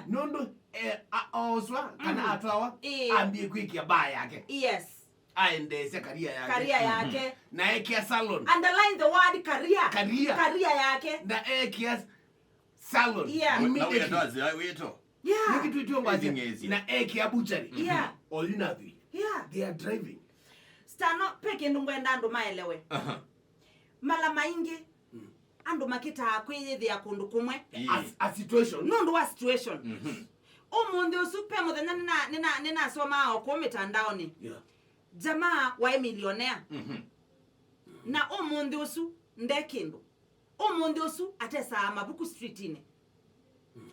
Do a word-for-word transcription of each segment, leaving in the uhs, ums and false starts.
Nũndũ eh, a- ooswa kana atwawa, ambie kwĩkĩa baa yake, Yes. aendeesya karia yake. Karia yake. Na ekĩa salon. Underline the word career. Karia. Karia yake. Na ekĩa salon. Yeah. Na Immediately. Wĩtazi wĩto. Yeah. Nĩkĩ twĩtwĩongwasya Ĩthing'ĩĩsya. Na ekĩa butchery. Yeah. Oyu nathi. Yeah. They are driving. Stano, pe kĩndũ ngwenda andũ maelewe. Aha. Mala maingĩ andũ makĩtaa kwĩyĩthĩa kũndũ kũmwe Ii. As a situation. Nũndũ wa situation. Ũmũnthĩ ũsu pe mũthenya nĩna- nĩna- nĩnasomaa o kũu mĩtandaonĩ. Yeah. Jamaa waĩ millionaire. Mhm. Na ũmũnthĩ ũsu nde kĩndũ. Ũmũnthĩ ũsu atesaa mavuku streetinĩ.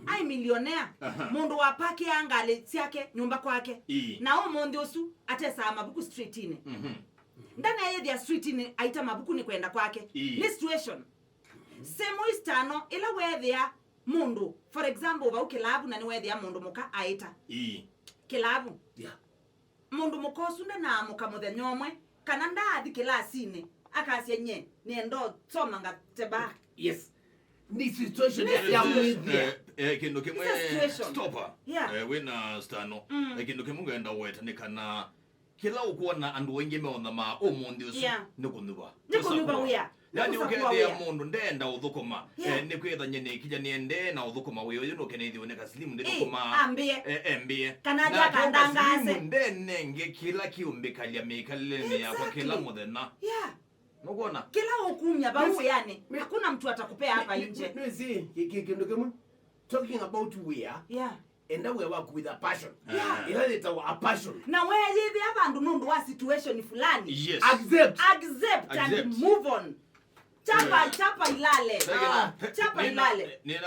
Aĩ millionaire. Aha. Mũndũ wa pakiaa ngalĩ syake nyũmba kwake. Ii. Na ũmũnthĩ ũsu atesaa mavuku streetinĩ. Mhm. Ndaneyĩthĩa streetinĩ aita mavuku nĩ kwenda kwake. Ii. Nĩ situation. Same way Stano, ĩla weethĩa mũndũ, for example, vau kĩlavu na nĩweethĩa mũndũ mũka aĩta. Ii. Kĩlavu. Yeah. Mũndũ mũka ũsu ndanaamũka mũthenya ũmwe, kana ndaathi kĩlasinĩ, akasya, "Nye nĩenda ũsoma ngateba." Yes. Ni situation Ni ya situation. mwĩthĩa. Eh, eh, kĩndũ kĩmwe It's a situation. Stopper. Yeah. Eh, wĩna Stano. Mm. Eh, kĩndũ kĩmwe ngenda weta nĩ kana kĩla ũkwona andũ aingĩ meonama ũmũnthĩ ũsu Yeah. nĩ kũnyuva. Nĩ kũnyuva wĩa. Nĩ Yani kũsakua ũkethĩa wĩa. Mũndũ ndenda ũthũkũma. Yeah. Eh, nĩ kwĩtha nye nĩkilya nĩendee na ũthũkũma wĩa ũyũ nũke nĩthĩwe nĩ kasilimu Eh, ndĩthũkũma. ambĩe. Eh, embĩe. Kana Nake ndyakandangaase. Kasilimu ndenenge kĩla kĩũmbĩkalya mĩkalĩlenĩ yakwa Exactly. Kĩla mũthenya. Yeah. Nũkwona? Kĩla ũkumya vau wĩanĩ, hakuna mtu atakupea hapa nje. Nĩsĩ kĩndũ kĩmwe, talking about wĩa. Yeah. Enda wĩa waku with a passion. Yeah. Ĩla yĩtawa a passion. Na weeyĩthĩa vandũ nũndũ wa situation fulani. Yes. Accept. Accept and Accept. Move on. Chapa, Yeah. chapa ilale. Like, Chapa nina- ilale. nina-